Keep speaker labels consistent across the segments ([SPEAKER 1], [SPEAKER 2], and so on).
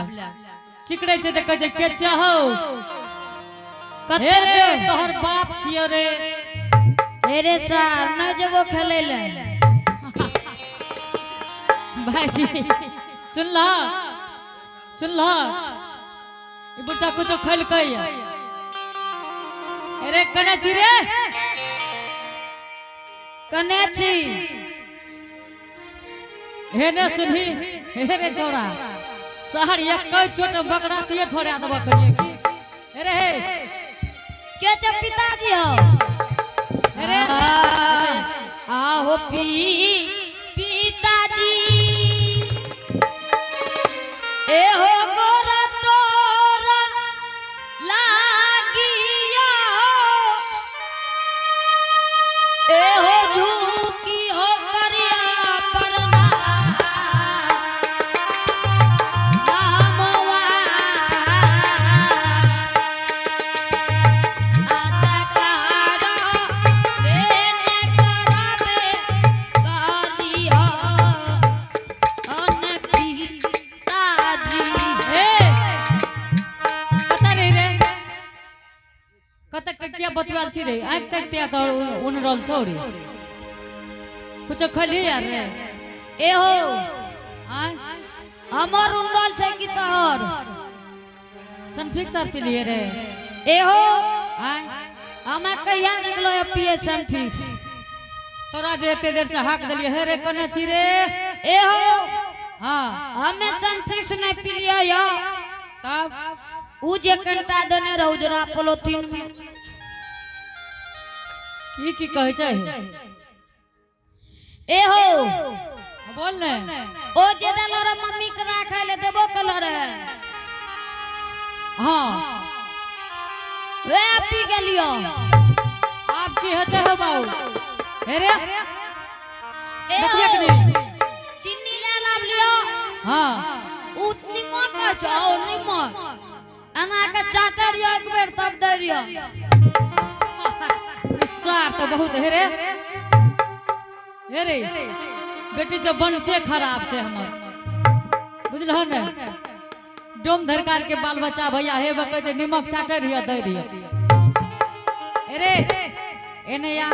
[SPEAKER 1] ले चिकड़े छै तऽ कहै छै के चाहो हे
[SPEAKER 2] कते
[SPEAKER 1] रे
[SPEAKER 2] जोर
[SPEAKER 1] तोहर बाप छियो रे।
[SPEAKER 2] हे रे सार, नहि जेबो खेलै ले।
[SPEAKER 1] भाईजी सुनला सुनला, ई बुढ़ा कुछो खैलकै। अरे कने छी रे?
[SPEAKER 2] कने छी?
[SPEAKER 1] हे ने सुनही, हे रे छौड़ा, शहर एक चोट बकरा तुए छोड़ा देबो कनिए की। अरे हे
[SPEAKER 2] के छै पिताजी हो?
[SPEAKER 1] अरे
[SPEAKER 2] आहो पिताजी, ए हो गोरा तोरा लागिया हो, ए हो झुकी हो करिया परना नामवा आता करो बेने कराबे करियो अन पिताजी।
[SPEAKER 1] ए कतऽ रही रे? कतऽ किया बतुआल छी रे? आँखि तक तिया तोहर उन रहल छौ रे। कुछो खैली यार रे?
[SPEAKER 2] ए हो।
[SPEAKER 1] आय?
[SPEAKER 2] हमर उनरल छै कि तोहर?
[SPEAKER 1] सनफिक्स आर पीलिए रे?
[SPEAKER 2] ए हो।
[SPEAKER 1] आय?
[SPEAKER 2] हमे कहिया देखलो पिए सनफिक्स?
[SPEAKER 1] तोरा जे एते देर से हाक देलिए, हे रे कने छी रे?
[SPEAKER 2] ए हो।
[SPEAKER 1] हाँ।
[SPEAKER 2] हमे सनफिक्स नहीं पिलिए यो।
[SPEAKER 1] तब?
[SPEAKER 2] उ जे कंटा देने रहू जरा पोलोथीन में।
[SPEAKER 1] की की कहै छै?
[SPEAKER 2] ए हो।
[SPEAKER 1] बोल ने।
[SPEAKER 2] ओ जे देलो रे मम्मी के राखे ले देबो कलो रे।
[SPEAKER 1] हाँ।
[SPEAKER 2] वे पी गेलियो।
[SPEAKER 1] आब की हेतै हो बाबू? हे रे।
[SPEAKER 2] ए
[SPEAKER 1] देखिए
[SPEAKER 2] हो।
[SPEAKER 1] कनी।
[SPEAKER 2] चीनी ले लाब लियो।
[SPEAKER 1] हाँ।
[SPEAKER 2] उ निमक है छौ, निमक एना के चाटे रियो एक बेर तब दे रियो।
[SPEAKER 1] सार तो बहुत हे रे। हे रे बेटी जो वंशे खराब छै हमर, बुझलहो ने? डोम धरकार के बाल बच्चा भैया हे बकै छै निमक चाटे रियो दै रियो। हे रे एने या।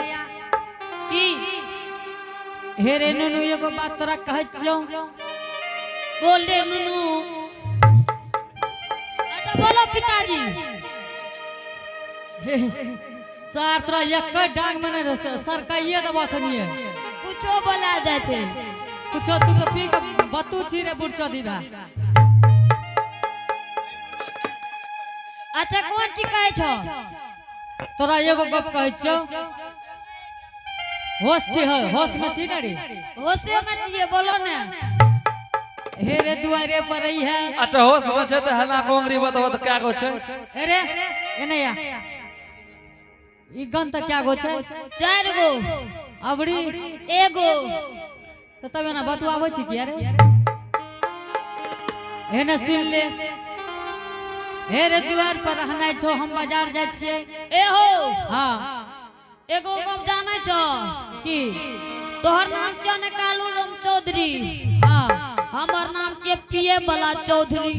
[SPEAKER 2] की?
[SPEAKER 1] हे रे नुनू, एगो बात तोरा कहै छियौ।
[SPEAKER 2] बोल रे नुनू। अच्छा बोलो पिताजी।
[SPEAKER 1] हे सार तोरा एक डांग में नहि सरकाइए देबऽ खनिए।
[SPEAKER 2] कुछो बोला जाइ छै।
[SPEAKER 1] कुछो तू तो पी के बतू छी रे बुढ़चो दीदा।
[SPEAKER 2] अच्छा कोन चीज कहै छौ?
[SPEAKER 1] तोरा एगो गप कहै छियौ, होश छी हो, होश में छी ने रे?
[SPEAKER 2] होशे में छियै, बोलो ने।
[SPEAKER 1] हे रे दुआरे पर रही है।
[SPEAKER 3] अच्छा होश में छै तऽ हला कोंगरी बताबऽ तऽ क्या गो छै?
[SPEAKER 1] हे रे एने या, ई गन तऽ क्या गो छै?
[SPEAKER 2] 4 गो।
[SPEAKER 1] अबरी?
[SPEAKER 2] एगो।
[SPEAKER 1] तऽ तब एना बतुआबै छी किया रे? हे ने सुन ले, हे रे दुआर पर रहनाइ छौ, हम बाजार जाइ छियै।
[SPEAKER 2] ए हो।
[SPEAKER 1] हाँ।
[SPEAKER 2] एगो गप जानै छौ?
[SPEAKER 1] की?
[SPEAKER 2] तोहर नाम छौ ने कालू राम चौधरी?
[SPEAKER 1] हाँ।
[SPEAKER 2] हमर नाम छियै पिए वाला चौधरी।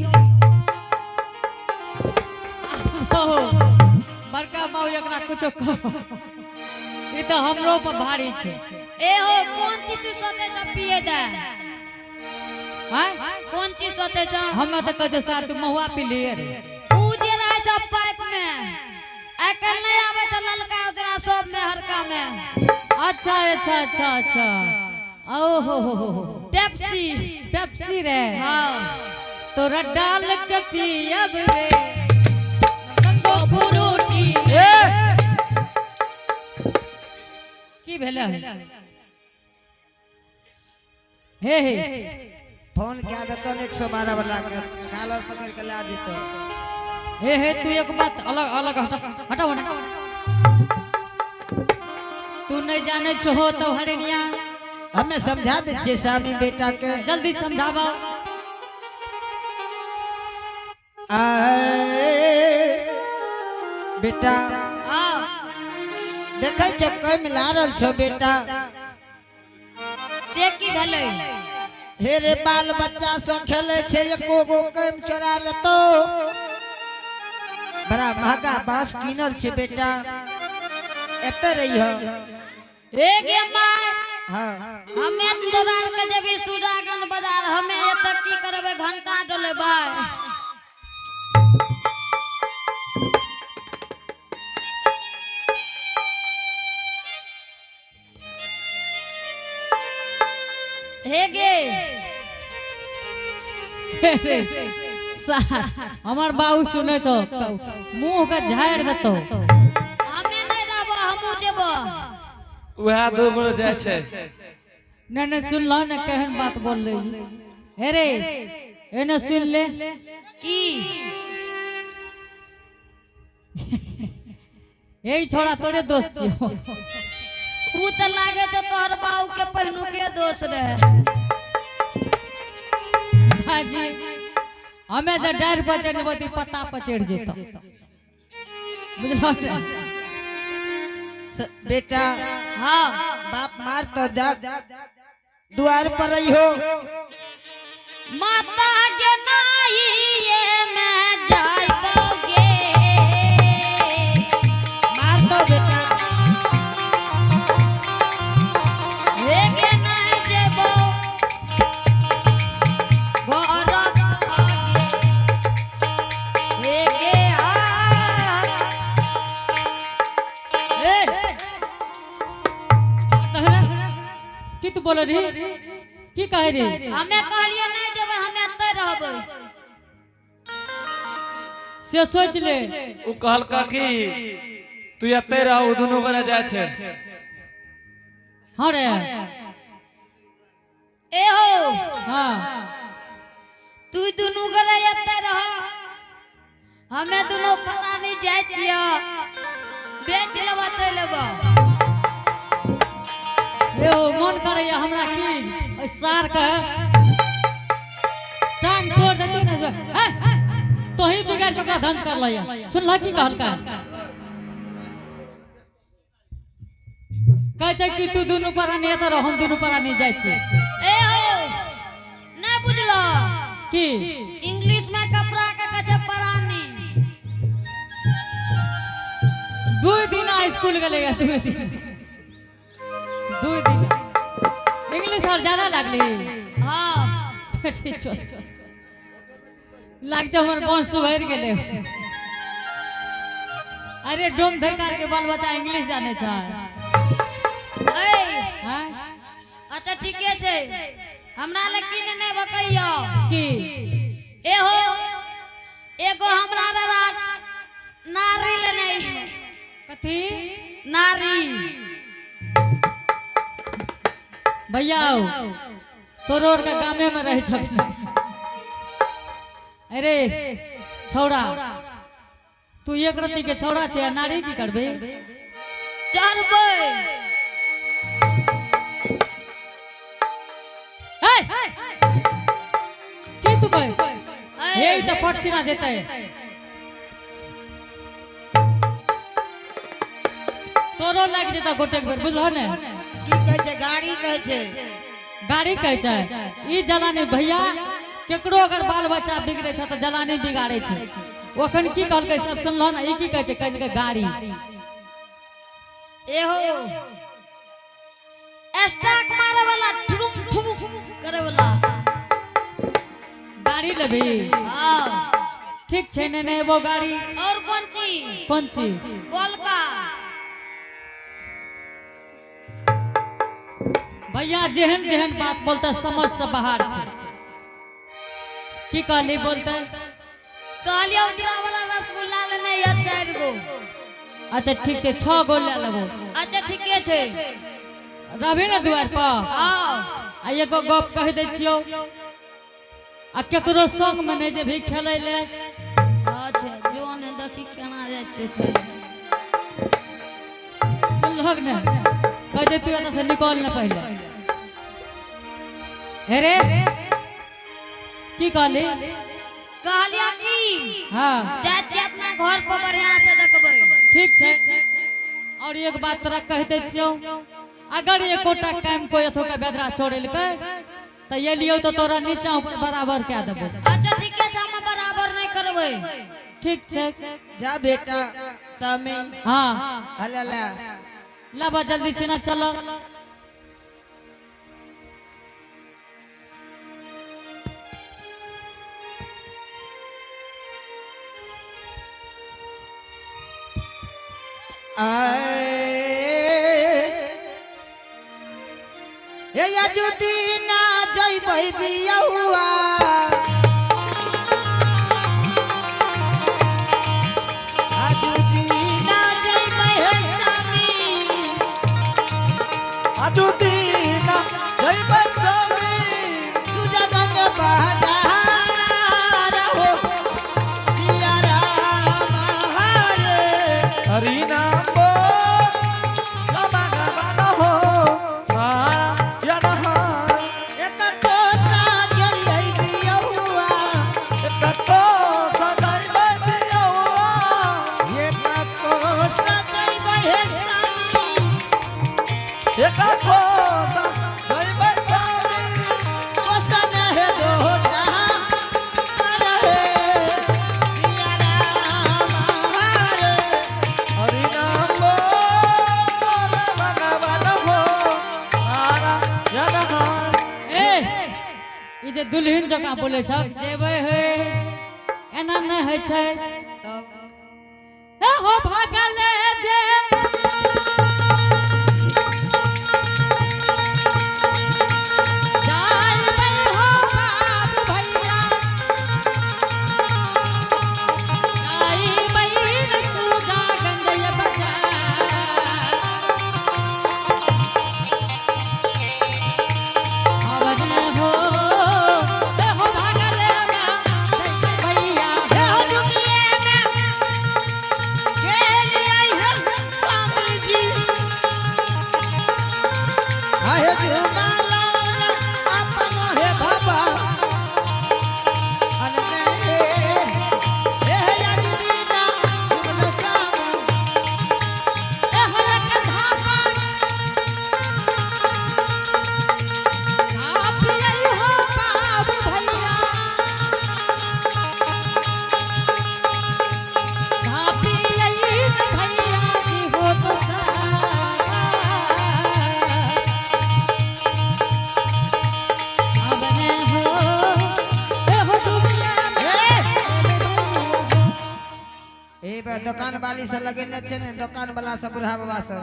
[SPEAKER 1] बड़का बाबू एकरा कुछो कह, ई तऽ हमरो पर भारी छै।
[SPEAKER 2] ए हो, कोन चीज तू सोचै छौ पिए दे?
[SPEAKER 1] आँय?
[SPEAKER 2] कोन चीज सोचै छौ?
[SPEAKER 1] हमे तऽ कहै छियै सार तू महुआ पी लिए रे।
[SPEAKER 2] उ जे रहै छौ पाइप में, आइ काल्हि नहि आबै छौ ललका उजरा सब में हरका में।
[SPEAKER 1] अच्छा अच्छा अच्छा अच्छा, ओ हो हो हो।
[SPEAKER 2] पेप्सी।
[SPEAKER 1] पेप्सी रे?
[SPEAKER 2] हाँ।
[SPEAKER 1] तोरा डाल के पियब रे।
[SPEAKER 2] फ्रूटी।
[SPEAKER 3] ए
[SPEAKER 1] की भेलै? हे हे।
[SPEAKER 4] फोन क्या देतो ने 112 वाला के, कालर पकड़ के ला देतो।
[SPEAKER 1] हे हे, तू एक बात अलग अलग हटा हटाओ ना। तू नहीं जाने छो तो हरिणिया।
[SPEAKER 4] हमें समझा दे छियै स्वामी बेटा के।
[SPEAKER 1] जल्दी समझाबो।
[SPEAKER 4] आए बेटा।
[SPEAKER 2] हाँ।
[SPEAKER 4] देखै छौ कै मिला रहल छौ बेटा।
[SPEAKER 2] से की भेलै?
[SPEAKER 4] हे रे बाल बच्चा सब खेले छे एको गो कैम चोरा लेतो। बड़ा महंगा बांस कीनल छे बेटा, एते रही हो।
[SPEAKER 2] हे गे माय।
[SPEAKER 4] हाँ।
[SPEAKER 2] हमें तोरा के जेबी सुजागन बाजार, हमें एतऽ की करबै घंटा डोलेबै। हे गे।
[SPEAKER 1] रे सार हमर बाबू सुने छौ मुंह के झाड़ि देतौ।
[SPEAKER 2] हमें नहीं रहबो, हमहूँ जेबो।
[SPEAKER 3] वएह दू गोरे जाइ छै।
[SPEAKER 1] नहीं नहीं सुन लो ने केहन बात बोल रही हे रे, एने सुन ले।
[SPEAKER 2] की?
[SPEAKER 1] यही छोड़ा तोरे दोस्त छियौ।
[SPEAKER 2] ऊ तऽ लागे छौ तोहर बाबू के पहिनू के दोस्त रहे।
[SPEAKER 1] भाजी हमें जे डाढ़ पर चढ़ जेबो त पत्ता पर चढ़ जेतौ, बुझलो ने?
[SPEAKER 4] बेटा।
[SPEAKER 2] हाँ।
[SPEAKER 4] बाप मार तो जा द्वार पर रही हो।
[SPEAKER 2] माता के नाही ये मैं जाइबोगे।
[SPEAKER 4] मार तो बेटा।
[SPEAKER 2] हे गे नहीं जेबो घर आगे। हे गे आ।
[SPEAKER 4] ए
[SPEAKER 1] की तू बोल रही, की कहे रही?
[SPEAKER 2] हमें कहलिए नहीं जेबै, हमें एतै रहबै।
[SPEAKER 1] से सोच ले।
[SPEAKER 3] उ कहलका कि तू एते रह, उ दुनू गोरे जाइ छै।
[SPEAKER 1] हाँ रे।
[SPEAKER 2] ए हो।
[SPEAKER 1] हाँ।
[SPEAKER 2] तू दुनू गोरे एतै रह, हमें दुनू फलानी जाइ छियै, बेच लेबऽ चलि एबऽ।
[SPEAKER 1] ए हो, मन करैया हमरा की ओहि सार के टांग तोड़ देती ने से। ए, तोही बिगाड़ के ओकरा धंस कर लैया। सुनलह की कहलका? कहै छै कि तू दुनू प्राणी एतऽ रह, हम दुनू प्राणी जाइ छी।
[SPEAKER 2] ए हो, नहीं बुझलो?
[SPEAKER 1] की?
[SPEAKER 2] इंग्लिश में कपड़ा के कहै छै परानी।
[SPEAKER 1] 2 दिन स्कूल गेलै, 2 दिन, 2 दिन इंग्लिश और जाना लागली।
[SPEAKER 2] हाँ।
[SPEAKER 1] ठीक छौ, लाग छै हमर वंश सुधरि गेलै। अरे डोम धरकार के बाल बच्चा इंग्लिश जाने छै।
[SPEAKER 2] ए।
[SPEAKER 1] हैं?
[SPEAKER 2] अच्छा ठीके छै, हमरा लग की ने बकैयो।
[SPEAKER 1] की?
[SPEAKER 2] ए हो, एगो हमरा नारी लेने।
[SPEAKER 1] कथी?
[SPEAKER 2] नारी।
[SPEAKER 1] भैया तोरो के गामे में रहे छथिन। अरे छौड़ा, तू एक रत्ती के छौड़ा छै, नारी की करबे?
[SPEAKER 2] चढ़बै।
[SPEAKER 1] ए की तू कहे? हे ई त पट चिना जेतै, तोरो लागि जेतौ गोटेक बेर, बुझलहो ने?
[SPEAKER 4] की कहै छै? गाड़ी कहै छै।
[SPEAKER 1] गाड़ी कहै छै। ई जलानी भैया, केकरो अगर बाल बच्चा बिगड़े छै तऽ जलानी बिगाड़े छै। ओखन की कहलकै सब सुनलहो ने? ई की कहै छै? कहलकै गाड़ी।
[SPEAKER 2] ए हो, स्टाक मारे वाला, ठुरुम ठुरुम करे वाला।
[SPEAKER 1] गाड़ी लेबही?
[SPEAKER 2] हाँ।
[SPEAKER 1] ठीक छै, ने ने एबो गाड़ी।
[SPEAKER 2] और कौन चीज?
[SPEAKER 1] कोन चीज?
[SPEAKER 2] गोलका।
[SPEAKER 1] भैया जेहन जेहन बात बोलते समझ से बाहर छै। की कहली बोलते?
[SPEAKER 2] कहलियै उजरा वाला रसगुल्ला लेने या 4 गो।
[SPEAKER 1] अच्छा ठीक छै, 6 गो ले लेबो।
[SPEAKER 2] अच्छा ठीके छै।
[SPEAKER 1] रहबी ने दुआर पर?
[SPEAKER 2] हाँ।
[SPEAKER 1] आ एगो गप कहि दै छियौ, आ केकरो संग में नहि जेबही खेलै ले।
[SPEAKER 2] अच्छा जो ने देखी केना जाइ छै खेलै।
[SPEAKER 1] सुनलहक ने? कहै छै तू एतऽ से निकल ने पहिले। हे रे की कहली?
[SPEAKER 2] कहलियै की
[SPEAKER 1] हाँ।
[SPEAKER 2] जाइ छियै अपना घर पर, बढ़िया से देखबै।
[SPEAKER 1] ठीक छै। और एक बात तोरा कहि दै छियौ, अगर एकोटा काम कोई एथो के बेदरा छोड़ेलकै तऽ एलियौ तऽ तोरा नीचा ऊपर बराबर कए देबो।
[SPEAKER 2] अच्छा ठीके छै, हम बराबर नहीं करबै।
[SPEAKER 1] ठीक छै।
[SPEAKER 4] जा बेटा स्वामी।
[SPEAKER 1] हाँ।
[SPEAKER 4] हले ला।
[SPEAKER 1] लाबा जल्दी से ना चलो।
[SPEAKER 4] आए हे अजुदीना जइबै बियहुआ अजुदीना जइबै हे स्वामी।
[SPEAKER 3] आजुदीना जइबै स्वामी।
[SPEAKER 4] सुजगंज बाजार हो सिया राम हरे।
[SPEAKER 3] हरि नाम बोल भगवान हो नारायण हरि।
[SPEAKER 4] एक कोसा जइबै बियहुआ।
[SPEAKER 3] एक तो सदैव दियौआ।
[SPEAKER 4] एक कोसा जइबै हे स्वामी।
[SPEAKER 3] एक तो सदैव स्वामी।
[SPEAKER 4] कोसन हे दोता हरे सिया राम हरे।
[SPEAKER 3] हरि नाम बोल भगवान हो नारायण हरि।
[SPEAKER 1] ए ई जे दुल्हन जकाँ बोलै छ जेबै हे, एना नहि होइ छै।
[SPEAKER 4] तब
[SPEAKER 1] ए हो भागले जे जाइबै हो बाप भैया, जाइबै न सुजागंज बाजार। अवने हो, ए हो भागले भैया।
[SPEAKER 4] हे हो दुनिया में गेल आई है स्वामी जी। आहे जुमालान अपन हे बाबा। अनने हे, हे अजुदीना जुगल स्वामी।
[SPEAKER 1] ए हो एक धापा धाप आई हो बाप भैया, धापी आई न भैया जी हो तो अब ने हो, ए हो दुनिया में।
[SPEAKER 4] ए बे दुकान वाली से लगेने छै ने, दुकान वाला सब बूढ़ा बाबा सब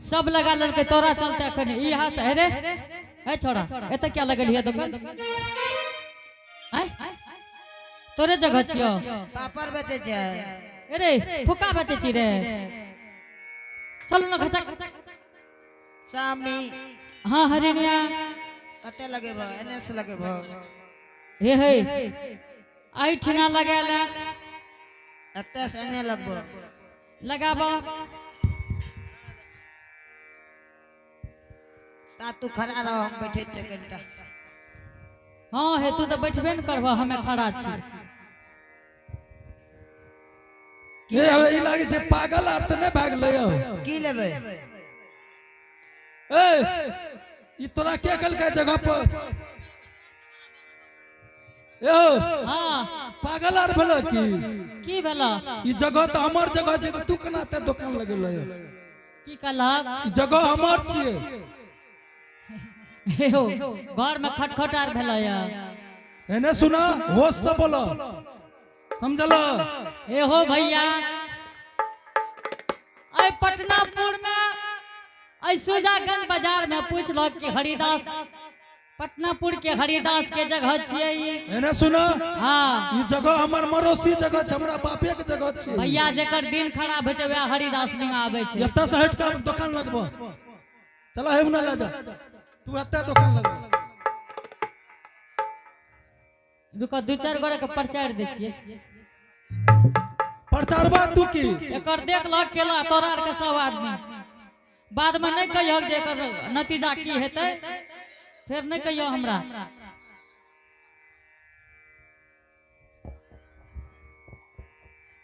[SPEAKER 1] सब लगा लेलकै तोरा चलते अखन ई हाथ है रे। ए छोड़ा, एतऽ क्या लगल हिया दुकान? आय तोरे जगह छियो।
[SPEAKER 4] पापड़ बेचै छै।
[SPEAKER 1] अरे फुका बेचै छी रे, चलू ना घसक।
[SPEAKER 4] स्वामी।
[SPEAKER 1] हाँ हरिणिया।
[SPEAKER 4] कते लगेबो? एने से लगेबो?
[SPEAKER 1] हे हे एहिठिना लगायल।
[SPEAKER 4] एते से एने लगबो।
[SPEAKER 1] लगाब।
[SPEAKER 4] ता तू खड़ा रहो, हम बैठे छियै कनिटा।
[SPEAKER 1] हाँ हे, तू तऽ बैठबे ने करबह, हमे खड़ा छी।
[SPEAKER 3] हे हवे ई लागे छै पागल आर तऽ नहि भए गेलै हौ?
[SPEAKER 4] की लेबै?
[SPEAKER 3] ए ई तोरा के कहलकै जगह पर ए हो?
[SPEAKER 1] हाँ।
[SPEAKER 3] पागल आर भेलै की?
[SPEAKER 1] की भेल?
[SPEAKER 3] ई जगह तऽ हमर जगह छै, तऽ तू केना एते दुकान लगेलह?
[SPEAKER 1] की कहलक?
[SPEAKER 3] ई जगह हमर छियै।
[SPEAKER 1] हे हो, घर में खटखट आर भेलै या?
[SPEAKER 3] एने सुना, होश से बोलो, समझल?
[SPEAKER 1] हे हो भैया, अइ पटनापुर में, अइ सुजागंज बाजार में पूछलक कि हरिदास, पटनापुर के हरिदास के जगह छियै ई।
[SPEAKER 3] एने सुना।
[SPEAKER 1] हाँ।
[SPEAKER 3] ई जगह हमर मरोसी जगह छै, हमरा बापे के जगह छै।
[SPEAKER 1] भैया, जेकर दिन खराब होइ छै वएह हरिदास लिंग आबै छै।
[SPEAKER 3] एतऽ से हटि कऽ दुकान लगबो। चला हे, उना ले जा, तू एतऽ दुकान लगबो।
[SPEAKER 1] रुको, दू चारि गोरे के प्रचार दै छियै।
[SPEAKER 3] प्रचारबा तू की?
[SPEAKER 1] एकर देख लहक केला तोरा आर के सब आदमी, बाद में नहीं कहियो जे एकर नतीजा की हेतै, फेर नहीं कहियो हमरा।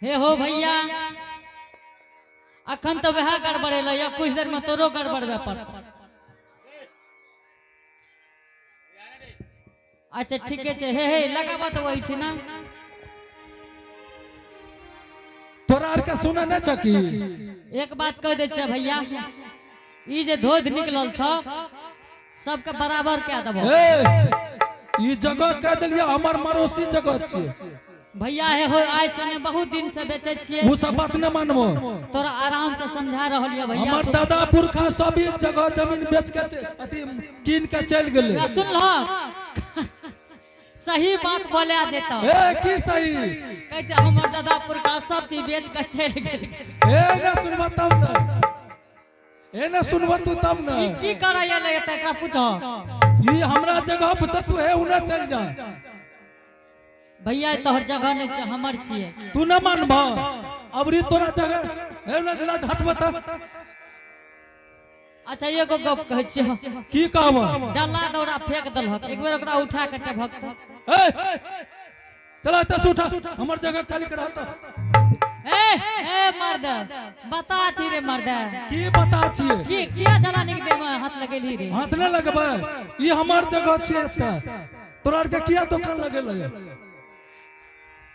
[SPEAKER 1] हे हो भैया, अखन तऽ वएह गड़बड़ेलै या, कुछ देर में तोरो गड़बड़बे पड़तौ। अच्छा ठीके छै। हे हे लगाबऽ तऽ ओहिठिना।
[SPEAKER 5] तोरा आर के सुने नहि छ की?
[SPEAKER 1] एक बात कह दै छियै भैया, ई जे धोध निकलल छ सबके बराबर कए देबो।
[SPEAKER 5] ए, ई जगह कह देलियै हमर मरोसी जगह छियै।
[SPEAKER 1] भैया हे हो, आइ से ने बहुत दिन से बेचै छियै।
[SPEAKER 5] उ सब बात नहि मानबो।
[SPEAKER 1] तोरा आराम से समझा रहल ये भैया।
[SPEAKER 5] हमर दादा पुरखा सब ई जगह जमीन बेच के अथी कीन के चलि गेलै।
[SPEAKER 1] सुनलह, सही बात बोले जेतौ।
[SPEAKER 5] ए की सही?
[SPEAKER 1] कहै छै हमर दादा पुरखा सब चीज बेच के चलि गेलै।
[SPEAKER 5] ए ने सुनबो तब ने, ए ने सुनबो तू तब ने।
[SPEAKER 1] ई की करै एलै एतऽ, एकरा पूछो।
[SPEAKER 5] ई हमरा जगह पर से तू हे उने चल जा।
[SPEAKER 1] भैया तोहर जगह नहीं छै, हमर छियै।
[SPEAKER 5] तू न मानबह, अबरी तोरा जगह हे ने लाज हटबो त।
[SPEAKER 1] अच्छा एगो गप कहै छियौ।
[SPEAKER 5] की कहब?
[SPEAKER 1] डल्ला दौड़ा फेंक देलहक, एक बेर ओकरा उठा के टभक त।
[SPEAKER 5] ए चला एतऽ से उठा, हमर जगह खाली कर, हट।
[SPEAKER 1] ए ए मर्द, बता छी रे मर्द।
[SPEAKER 5] की बता छियै?
[SPEAKER 1] की किया जलानी के देह में हाथ लगेलही रे?
[SPEAKER 5] हाथ नहि लगबै, ई हमर जगह छियै एतऽ। तोरा आर के किया दुकान लगेलै?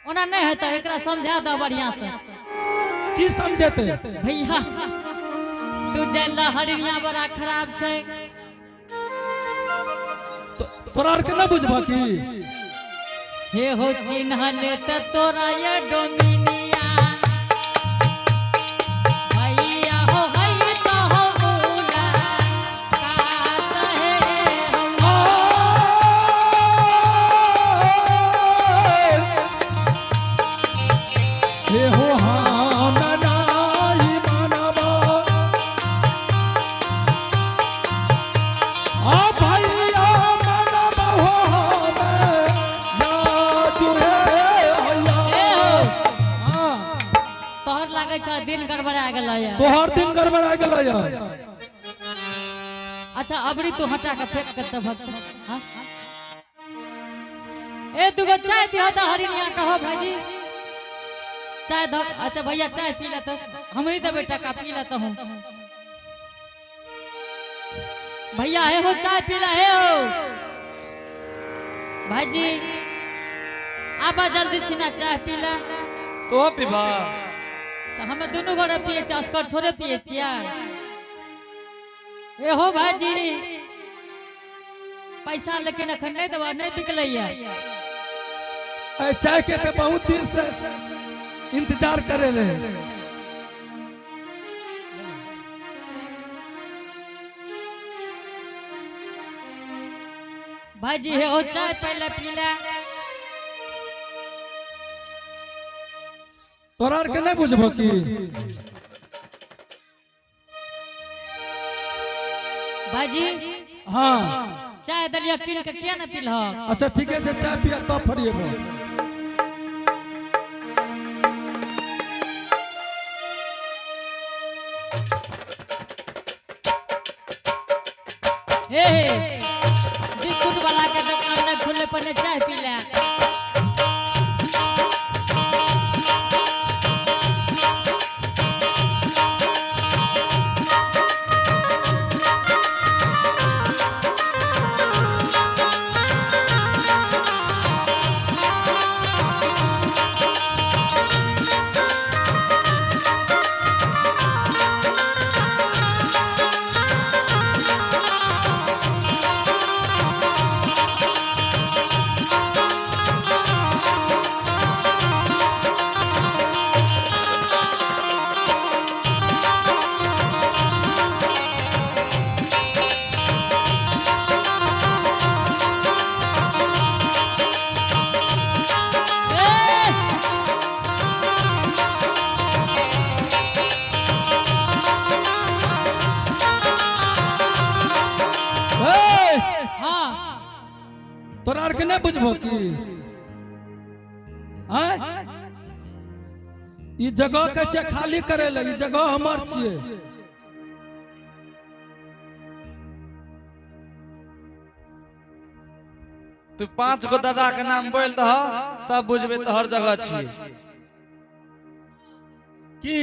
[SPEAKER 1] ओना नहीं हेतै, एकरा समझा दऽ बढ़िया से।
[SPEAKER 5] की समझेतै?
[SPEAKER 1] भैया तू जानि हरिणिया बड़ा खराब छै।
[SPEAKER 5] तोरा आर के नहि बुझबह की?
[SPEAKER 1] हे हो चिन्ह ले त तोरा ये डोमिनिया भैया हो, हई तो हो मुला कात हे हो।
[SPEAKER 5] हे हो हम नाही मानब। आ भैया मानब हो हम, या जुहे हैया।
[SPEAKER 1] ए हो।
[SPEAKER 5] हाँ।
[SPEAKER 1] तोहर लागै छ दिन गड़बड़ा गेलै।
[SPEAKER 5] तोहर दिन गड़बड़ा गेलै।
[SPEAKER 1] अच्छा अबरी तू हटा के फेंक के तब। हाँ? ए दुगो चाय दिहो त हरिणिया कहो भाजी चाय दो। अच्छा भैया चाय पी ले तो हम ही देबै टका, पी ले तो हूँ भैया। हे हो चाय पी ले। हे हो भाईजी आबा जल्दी सिना चाय पी ले।
[SPEAKER 3] तो पीबा?
[SPEAKER 1] तो हमें दोनों गोरे पिए छियै, असगर थोड़े पिए छियै। ए हो भाईजी पैसा लेकिन अखन नहीं देबा, नहीं बिकलैया।
[SPEAKER 5] ए चाय के तो बहुत दिन से इंतजार करे रहे।
[SPEAKER 1] भाईजी हे हो चाय पहले पी ले।
[SPEAKER 5] तोरा आर के नहीं बुझबो की?
[SPEAKER 1] भाईजी
[SPEAKER 5] हाँ।
[SPEAKER 1] चाय दलिया कीन के किया ना पीलह?
[SPEAKER 5] अच्छा ठीक है, चाय पिया तब फरिएबो।
[SPEAKER 1] हे हे बिस्कुट वाला के दुकान नहीं खुले पहले चाय पी ले। ए!
[SPEAKER 5] ए!
[SPEAKER 1] हाँ।
[SPEAKER 5] तोरा आर के नहीं बुझबो की? आय ई जगह के छै खाली करे ले, ई जगह हमर छियै।
[SPEAKER 3] तू 5 गो दादा के नाम बोल दह तब बुझबे तोहर जगह छियै।
[SPEAKER 5] की?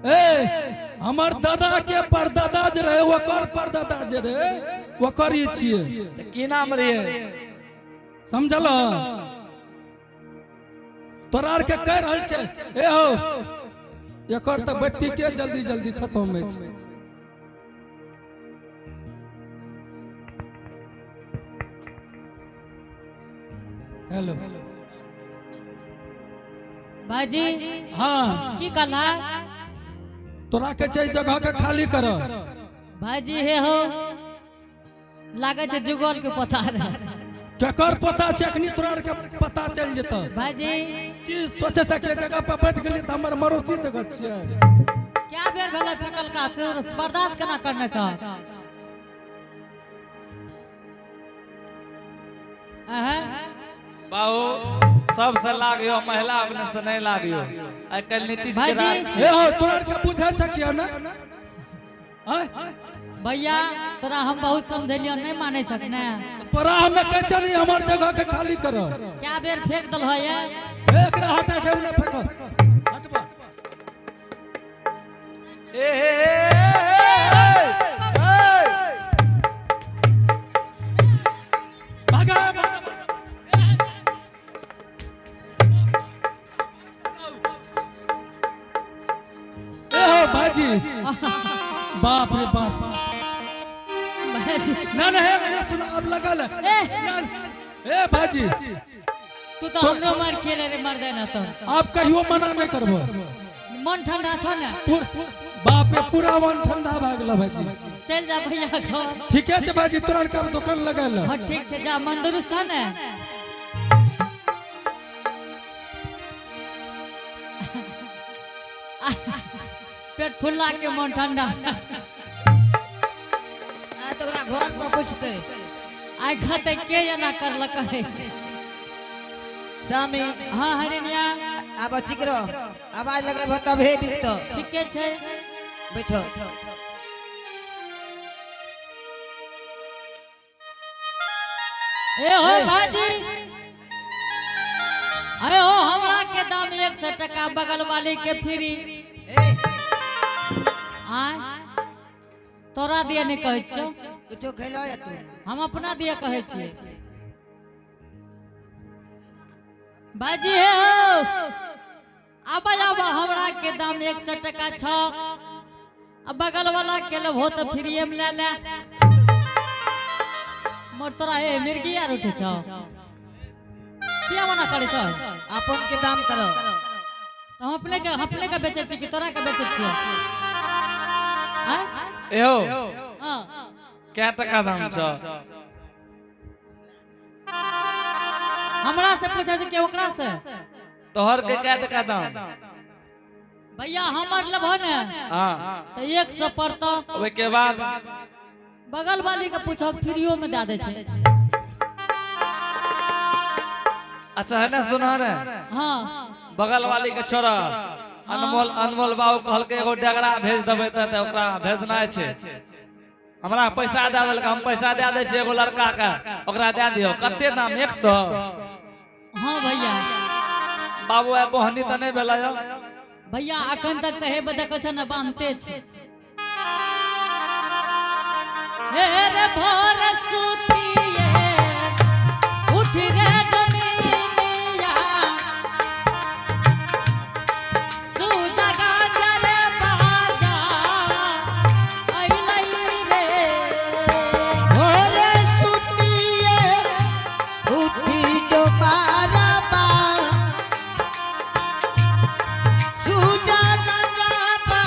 [SPEAKER 5] ए हमर दादा के परदादा जे रहे ओकर परदादा जे रहे ओकर ई छियै।
[SPEAKER 3] तऽ की नाम रहिए?
[SPEAKER 5] समझल? तोरा आर के कहि रहल छै। ए हो, एकर तऽ बैटरी के जल्दी जल्दी खत्म होइ छै। हेलो
[SPEAKER 1] भाईजी।
[SPEAKER 5] हाँ।
[SPEAKER 1] की कहला?
[SPEAKER 5] तोरा के छै जगह के खाली कर।
[SPEAKER 1] भाईजी, हे हो, लागै छै जुगल के पता रहे।
[SPEAKER 5] केकर पता छै? अखनी तोरा आर के पता चलि जेतौ।
[SPEAKER 1] भाईजी।
[SPEAKER 5] की सोचे छै कि जगह पर बैठ गेली तऽ हमर मरोसी जगह छियै।
[SPEAKER 1] क्या बेर भेलै फेकल का, तोर बर्दाश्त केना करने छह? अहं?
[SPEAKER 3] बाबू, सबसे लागियो, महिला अपने से नहीं लागियो। आइ काल्हि नीतीश के
[SPEAKER 1] भाईजी।
[SPEAKER 3] राज छै।
[SPEAKER 5] ए हो, तोरा आर के बुझै छै किया ने? आँय?
[SPEAKER 1] भैया, तोरा हम बहुत समझेलियो, नहीं माने छक ने।
[SPEAKER 5] तोरा हमे कहै छियै नी, हमर जगह के खाली कर।
[SPEAKER 1] क्या बेर फेंक दल है ये?
[SPEAKER 5] एकरा हटा के उन्हें फेंको, हटबा।
[SPEAKER 3] ए ए ए, ए, ए, ए।
[SPEAKER 5] भागा भागा। ए हो भाजी, बाप रे बाप।
[SPEAKER 1] भाईजी।
[SPEAKER 5] ना ना, हे हे, सुन, अब लगल है।
[SPEAKER 1] ए।
[SPEAKER 5] ना, ए भाजी।
[SPEAKER 1] तू तो हमरो मार खेले रे, मर देना तो।
[SPEAKER 5] आप कहियो मना नहीं करबो।
[SPEAKER 1] मन ठंडा छ ने?
[SPEAKER 5] बाप रे, पूरा मन ठंडा भए गेल भाजी।
[SPEAKER 1] चल जा भैया घर।
[SPEAKER 5] ठीके छै भाजी, तोरा आर के अब दुकान लगल।
[SPEAKER 1] हाँ, ठीक छै, जा। मन दुरुस्त छ ने? पेट फुल्ला के मन ठंडा।
[SPEAKER 4] आ तऽ ओकरा घर पर पूछतै।
[SPEAKER 1] आइ खते के एना करलक है?
[SPEAKER 4] स्वामी।
[SPEAKER 1] हाँ हरिणिया।
[SPEAKER 4] आब चिकरो आवाज लगेबहो तबे बिकतो।
[SPEAKER 1] ठीके छै।
[SPEAKER 4] बैठो।
[SPEAKER 1] ए हो भाजी, अरे हो, हमरा के दाम 100 टका, बगल वाली के फ्री।
[SPEAKER 4] ए।
[SPEAKER 1] आय, तोरा दिया नहीं कहै छियौ।
[SPEAKER 4] कुछो खेलो या तू?
[SPEAKER 1] हम अपना दिया कहै छियै। भाजी, हे हो, आबा आबा, हमरा के दाम 100 टका छ, आ बगल वाला के लेबहो तऽ फ्रीए में ले ले। मोर तोरा हे मिर्गी आर उठे छौ? किया मना करै छौ?
[SPEAKER 4] अपन के दाम करो।
[SPEAKER 1] तऽ हम अपने के बेचै छी कि तोरा के बेचै छियै? आँय?
[SPEAKER 3] एहो।
[SPEAKER 1] हाँ।
[SPEAKER 3] कै टका दाम छ?
[SPEAKER 1] हमरा से पूछै छै कि ओकरा से?
[SPEAKER 3] तोहर के कै टका दाम?
[SPEAKER 1] भैया, हमर लेबहो ने
[SPEAKER 3] हाँ।
[SPEAKER 1] तऽ 100 पड़तौ।
[SPEAKER 3] ओहिके बाद?
[SPEAKER 1] बगल वाली के पूछो, फ्रीओ में दए दै छै।
[SPEAKER 3] अच्छा है ने, सुना ने।
[SPEAKER 1] हाँ।
[SPEAKER 3] बगल वाली के छोड़ा, अनमोल, अनमोल बाबू कहलकै एगो डगरा भेज देबै तऽ ओकरा भेजनाइ छै। हमरा पैसा दए देलकै, हम पैसा दए दै छियै एगो लड़का के, ओकरा दए दियौ। कते दाम, 100?
[SPEAKER 1] हाँ भैया।
[SPEAKER 3] बाबू, आइ बोहनी तऽ नहि भेलै यौ?
[SPEAKER 1] भैया, अखन तक तऽ हे देखै छ ने, बान्हते छै। हे रे भोर सुतिए उठ रे डोमिनिया, सुजगा जरे बाजा अइलै रे।
[SPEAKER 4] भोरे सुतिए उठी जो बारबा सुजा गजाबा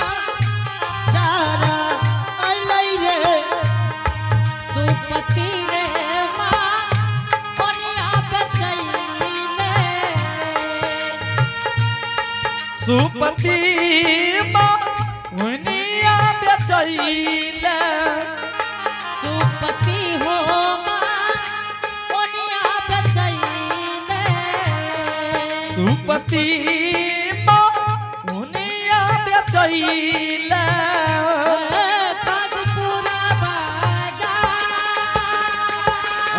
[SPEAKER 4] चारा अइलै रे।
[SPEAKER 1] सुपति रे माँ ओनिया बेचैले।
[SPEAKER 3] सुपति हुनिया बेचैले।
[SPEAKER 1] सुपति हो माँ ओनिया बेचैले।
[SPEAKER 3] सुपति हुनिया बेचैले।
[SPEAKER 1] काजपुरा बाजार।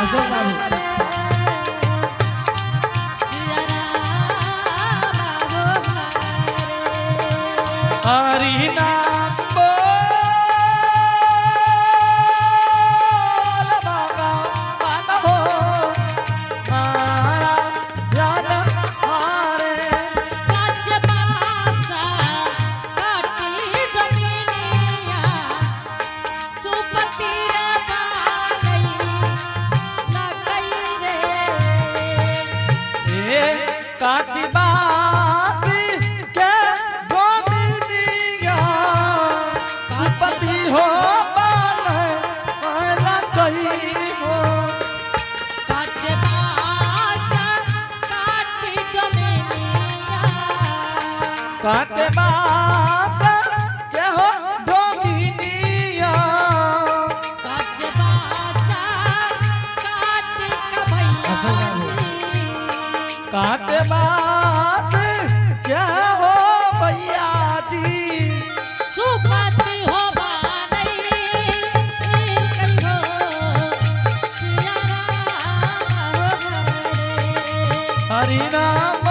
[SPEAKER 4] अशोक बाबू।
[SPEAKER 1] सिया राम बाबू।
[SPEAKER 3] हरी। हरि नाम बोल भगवान हो नारायण हरे।
[SPEAKER 1] काच बासा काटी डोमिनिया सुपति रे बालई लगई रे।
[SPEAKER 3] ए काटी बासी के गोमिनिया सुपति हो बन कही हो।
[SPEAKER 1] काच बासा काटी डोमिनिया
[SPEAKER 3] काटे बास के हो डोमिनिया।
[SPEAKER 1] काच बासा काटी कभैया जी।
[SPEAKER 3] काटे बास के हो भैया जी।
[SPEAKER 1] सुपति हो बालई कई हो सिया राम हो रे।
[SPEAKER 3] हरि नाम।